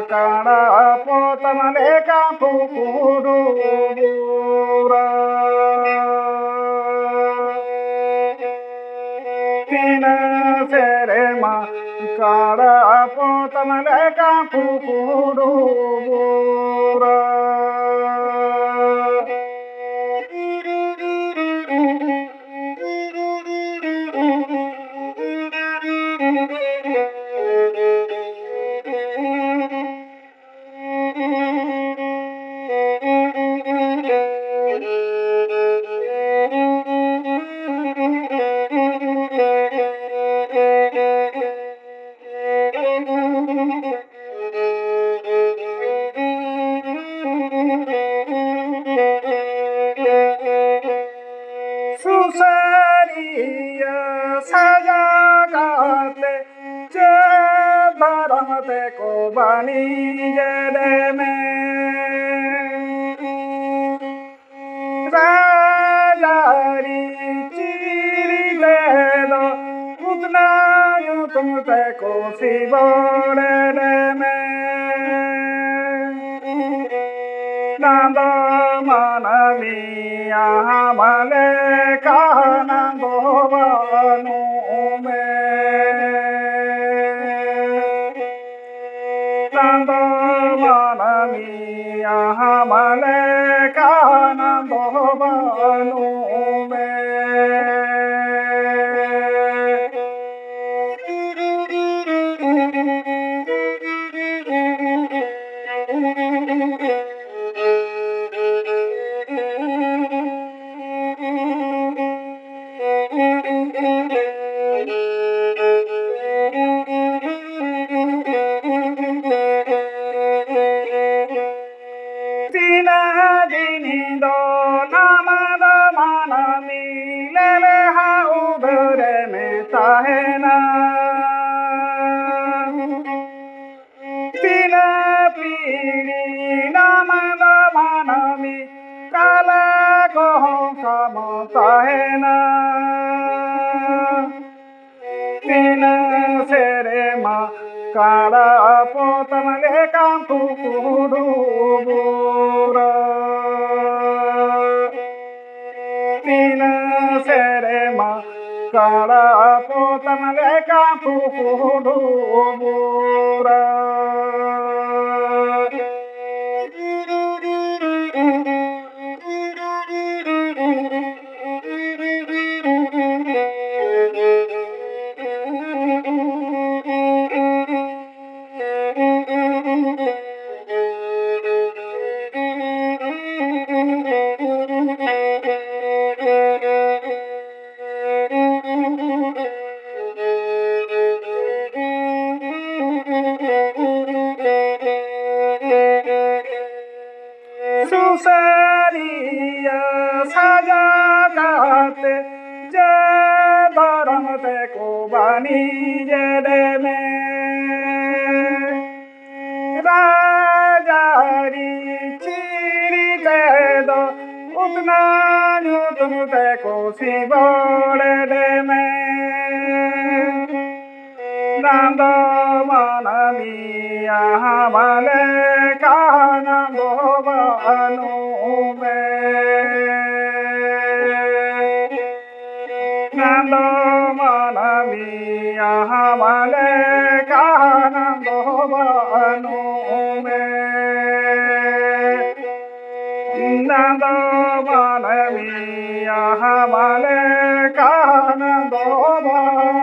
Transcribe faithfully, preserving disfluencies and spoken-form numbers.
ᱠᱟᱲᱟ ᱯᱚᱛᱟᱢ ᱞᱮᱠᱟ ᱯᱩᱠᱩᱰᱩ ᱵᱩᱨᱟ᱾ ᱛᱤᱱᱟᱹᱜ ᱥᱮᱨᱢᱟ ᱠᱟᱲᱟ ᱯᱚᱛᱟᱢ ᱞᱮᱠᱟ ᱯᱩᱠᱩᱰᱩ ᱵᱩᱨᱟ᱾ ᱥᱩᱥᱟᱹᱨᱤᱭᱟᱹ ᱥᱟᱡᱟ ᱠᱟᱛᱮ ᱪᱮᱫ ᱫᱷᱚᱨᱚᱢ ᱛᱮᱠᱚ ᱵᱟᱹᱱᱤᱡᱮᱫ ᱢᱮ? ᱨᱟᱡᱽᱟᱹᱨᱤ ᱪᱤᱨᱤ ᱛᱮᱫᱚ ᱩᱛᱱᱟᱹᱣ ᱧᱩᱛᱩᱢ ᱛᱮᱠᱚ ᱥᱤᱵᱚᱲᱮᱫ ᱢᱮ᱾ ᱱᱟᱸᱫᱚ ᱢᱟᱹᱱᱢᱤ ᱟᱢ ᱞᱮᱠᱟ ᱱᱟᱸᱫᱚ ᱵᱟᱹᱱᱩᱜ ᱢᱮ᱾ ᱱᱟᱸᱫᱚ ᱢᱟᱹᱱᱢᱤ ᱟᱢ ᱞᱮᱠᱟ ᱱᱟᱸᱫᱚ ᱵᱟᱹᱱᱩᱜ ᱢᱮ᱾ ᱛᱤᱱᱟᱹᱜ ᱫᱤᱱ ᱫᱚ ᱱᱟᱢ ᱫᱚ ᱢᱟᱹᱱᱢᱤ ᱞᱮᱞᱮᱦᱟ ᱩᱫᱷᱟᱹᱨᱮᱢ ᱛᱟᱦᱮᱱᱟ? ᱛᱤᱱᱟᱹᱜ ᱯᱤᱲᱦᱤ ᱱᱟᱢ ᱫᱚ ᱢᱟᱹᱱᱢᱤ ᱠᱟᱞᱟ ᱠᱚᱦᱚᱸ ᱠᱟᱢ ᱛᱟᱦᱮᱱᱟ? ᱛᱤᱱᱟᱹᱜ ᱥᱮᱨᱢᱟ ᱠᱟᱲᱟ ᱯᱚᱛᱟᱢ ᱞᱮᱠᱟᱢ ᱠᱩᱠᱩᱰᱩᱵᱩᱨᱟ᱾ ᱛᱤᱱᱟᱹᱜ ᱥᱮᱨᱢᱟ ᱠᱟᱲᱟ ᱯᱚᱛᱟᱢ ᱞᱮᱠᱟᱢ ᱠᱩᱠᱩᱰᱩᱵᱩᱨᱟ᱾ ᱥᱩᱥᱟᱹᱨᱤᱭᱟᱹ ᱥᱟᱡᱟ ᱠᱟᱛᱮ ᱡᱮ ᱫᱷᱚᱨᱚᱢ ᱛᱮᱠᱚ ᱵᱟᱹᱱᱤᱡᱮᱫ ᱢᱮ᱾ ᱨᱟᱡᱽᱟᱹᱨᱤ ᱪᱤᱨᱤ ᱛᱮᱫᱚ ᱩᱛᱱᱟᱹᱣ ᱧᱩᱛᱩᱢ ᱛᱮᱠᱚ ᱥᱤᱵᱚᱲᱮᱫ ᱢᱮ᱾ ᱱᱟᱱᱫᱚ ᱢᱟᱹᱱᱢᱤᱭᱟ ᱦᱟᱢᱟᱞᱮ ᱠᱟᱦᱱᱟ ᱫᱚ ᱵᱟᱹᱱᱩᱜ ᱢᱮ᱾ ᱱᱟᱱᱫᱚ ᱢᱟᱹᱱᱢᱤᱭᱟ ᱦᱟᱢᱟᱞᱮ ᱠᱟᱦᱱᱟ ᱫᱚ ᱵᱟᱹᱱᱩᱜ ᱢᱮ᱾ ᱱᱟᱱᱫᱚ ᱢᱟᱹᱱᱢᱤᱭᱟ ᱦᱟᱢᱟᱞᱮ ᱠᱟᱦᱱᱟ ᱫᱚ ᱵᱟᱹᱱᱩᱜ